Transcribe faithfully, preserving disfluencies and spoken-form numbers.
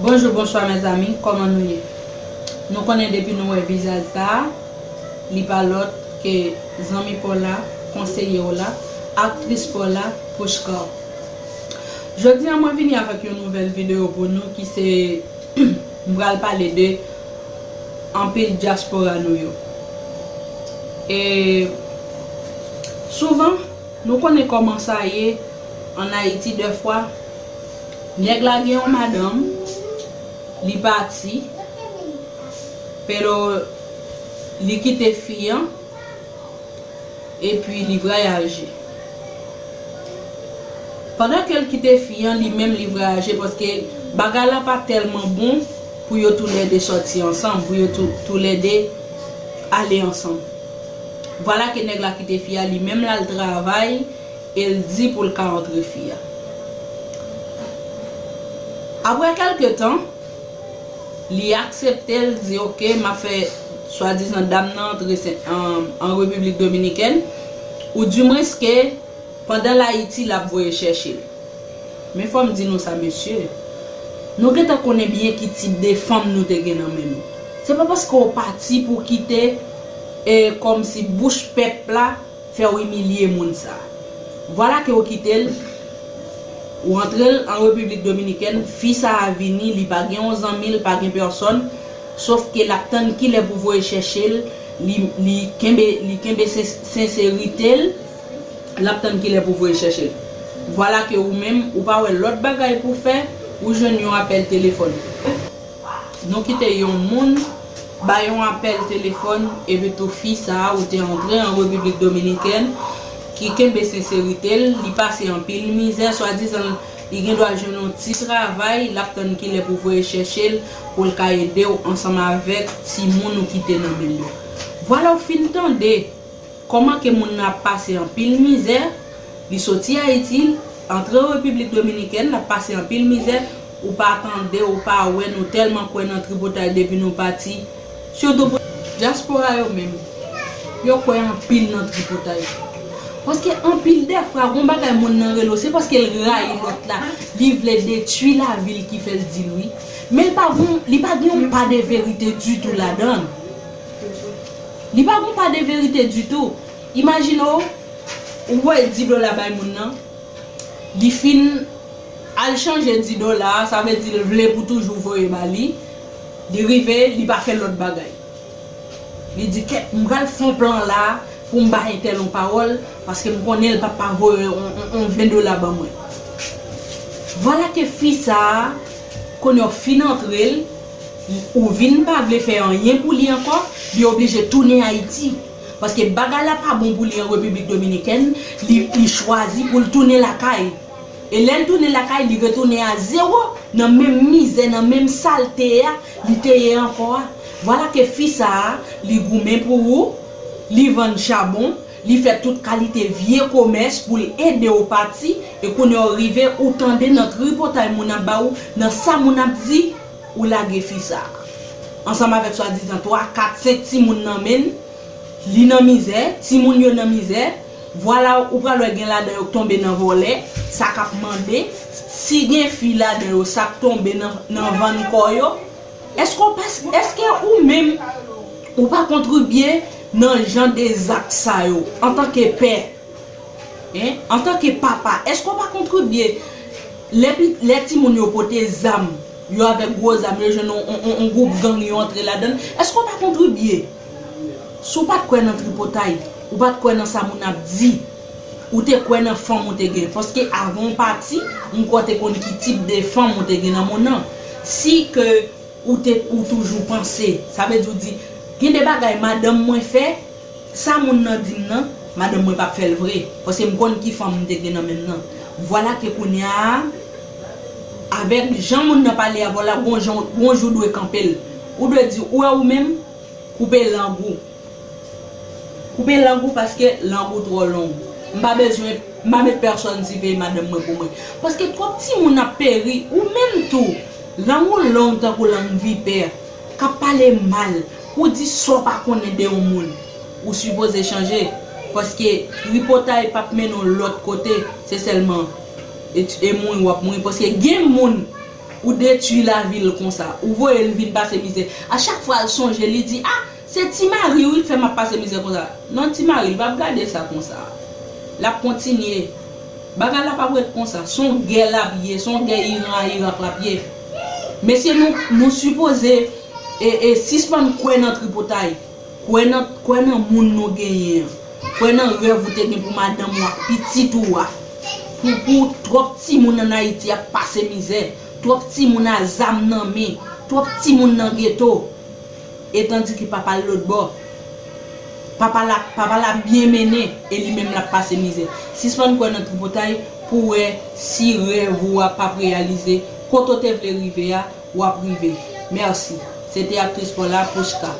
Bonjou, bonswa, mezanmi, kòman nou ye? Nou konnen depi nou wè vizaj sa a, li pa lòt ke zanmi pa w la, konseye w la, aktris pa w la, Pouchka. Jodi a, mwen vini avèk yon nouvèl videyo pou nou ki se, m pral pale de anpil dyaspora nou yo. E souvan, nou konnen kòman sa ye ann Ayiti, dèfwa, nèg la gen yon madanm, li pati, pero li kite fi an, epi li vwayaje. Pandan ke l kite fi an, li menm li vwayaje, paske bagay la pa tèlman bon pou yo toulède sòti ansanm, pou yo tou, toulède ale ansanm. Vwala ke nèg la kite fi a, li menm l al travay, e l di pou l ka antre fi a. Apre kèlke tan, li aksepte, l di, "Oke, m ap fè swadizan dam nan antre Sen-, an, an Repiblik Dominikèn, oudimwens ke pandan l Ayiti, l ap voye chèche l." Men fò m di nou sa, mesye, nou gentan konnen byen ki tip de fanm nou te gen nan men nou. Se pa paske w pati pou w kite, e, kòmsi bouch pèp la, fè w imilye moun sa. Vwala ke w kite l, ou antre l an Repiblik Dominikèn, fi sa a vini, li pa gen yon zanmi, li pa gen pèsòn, sof ke l ap tann kilè pou voye chèche l, li, li kenbe, li kenbe sen-, senserite l, l ap tann kilè pou voye chèche l. Vwala ke ou menm, ou pa wè lòt bagay pou fè, ou jwenn yon apèl telefòn. Nou kite yon moun bay yon apèl telefòn, epi tou fi sa a ou te antre an Repiblik Dominikèn, ki kenbe senserite l, li pase anpil mizè, swadizan li gen dwa jwenn yon ti travay, l ap tann kilè pou voye chèche l, pou l ka ede w ansanm avèk timoun ou kite nan men l yo. Vwala w fin tande kòman ke moun nan ap pase anpil mizè, li soti Ayiti, antre Repiblik Dominikèn, l ap pase anpil mizè, ou pa tande, ou pa wè, nou tèlman kwè nan tripotay depi nou pati, sitou pou dyaspora yo menm, yo kwè anpil nan tripotay. Paske anpil dèfwa, gon bagay moun nan rele w, se paske l rayi lòt la, li vle detwi lavi l ki fè l di l wi. Men l pa gon, li pa gen yon pa de verite ditou ladan l. Li pa gon pa de verite ditou. Imajine w, ou voye dis dola bay moun nan, li fin al chanje dis dola a, sa vle di l vle pou toujou voye ba li, li rive, li pa fè lòt bagay. Li di, "Kèt, m pral fè yon plan la pou m bay entèl yon pawòl, paske m konnen l p ap pa voye yon, yon, yon ven dola ban mwen." Vwala ke fi sa a, kounye a w fin antre l, ou vin pa vle fè anyen pou li ankò, li oblije tounen Ayiti. Paske bagay la pa bon pou li an Repiblik Dominikèn, li, li chwazi pou l tounen lakay. E lè l tounen lakay, li retounen a zewo, nan menm mizè, nan menm salte a, li te ye ankò a. Vwala ke fi sa a, li goumen pou ou, li vann chabon, li fè tout kalite vye komès pou l ede w pati, e kounye a w rive, ou tande nan tripotay moun ap ba ou, nan sa moun ap di, ou lage fi sa a. Ansanm avèk swadizan twa, kat, senk timoun nan men l, li nan mizè, timoun yo nan mizè, vwala ou pral wè gen ladan yo k tonbe nan vòlè, sa k ap mande, si gen fi ladan yo, sa k tonbe nan, nan vann kò yo. Èske w pa, èske ou menm, ou pa kontribye nan jan de zak sa yo, antanke pè? Hein? Antanke papa, èske w pa kontribye lè pi, lè timoun yo pote zam, yo avèk gwo zam, yo jwenn on, on, on, on gwoup gang, yo antre ladan l? Èske w pa kontribye? Si w pa t kwè nan tripotay, ou pa t kwè nan sa moun ap di, ou te kwè nan fanm ou te gen. Paske avan w pati, m kwè w te konn ki tip de fanm ou te gen nan mond nan. Si ke ou te, ou toujou panse, sa vle di w di, gen de bagay madanm mwen fè, sa moun nan di m nan, madanm mwen p ap fè l vre, paske m konn ki fanm m te gen nan men m nan. Vwala ke kounye a, avèk jan moun nan pale avè w la, gon jan, gon jou w dwe kanpe l. Ou dwe di, ou wè ou menm, koupe lang ou. Koupe lang ou paske lang ou twò long. M pa bezwen, m pa met pèsòn siveye madanm mwen pou mwen. Paske twòp timoun ap peri, ou menm tou, lang ou long tankou lang vipè, k ap pale mal, ou di sa w pa konnen de yon moun. Ou sipoze chanje, paske tripotay p ap mennen w lòt kote, se sèlman e, e mouri w ap mouri, paske gen moun Ou detwi lavi l konsa. Ou voye l vin pase mizè. A chak fwa l sonje, li di, ah, se ti mari w wi k fè m ap pase mizè konsa. Non, ti mari l p ap gade sa konsa. L ap kontinye. Bagay la p ap ret konsa. Se yon gè l ap ye, se yon gè Iran a Irak l ap ye. Mesye, nou, nou sipoze e, e sispann kwè nan tripotay. Kwè nan, kwè nan moun nou genyen an. Kwè nan rèv ou te gen pou madanm ou ak pitit ou a. Pou, pou twòp timoun ann Ayiti ap pase mizè. Twòp timoun a zam nan men. Twòp timoun nan geto. Etandike papa l lòtbò. Papa l ap, papa l ap byen mennen e li menm l ap pase mizè. Sispann kwè nan tripotay pou wè si rèv ou a p ap reyalize. Kote w te vle rive a, w ap rive. Mèsi. Se te aktris pa w la, Pouchka.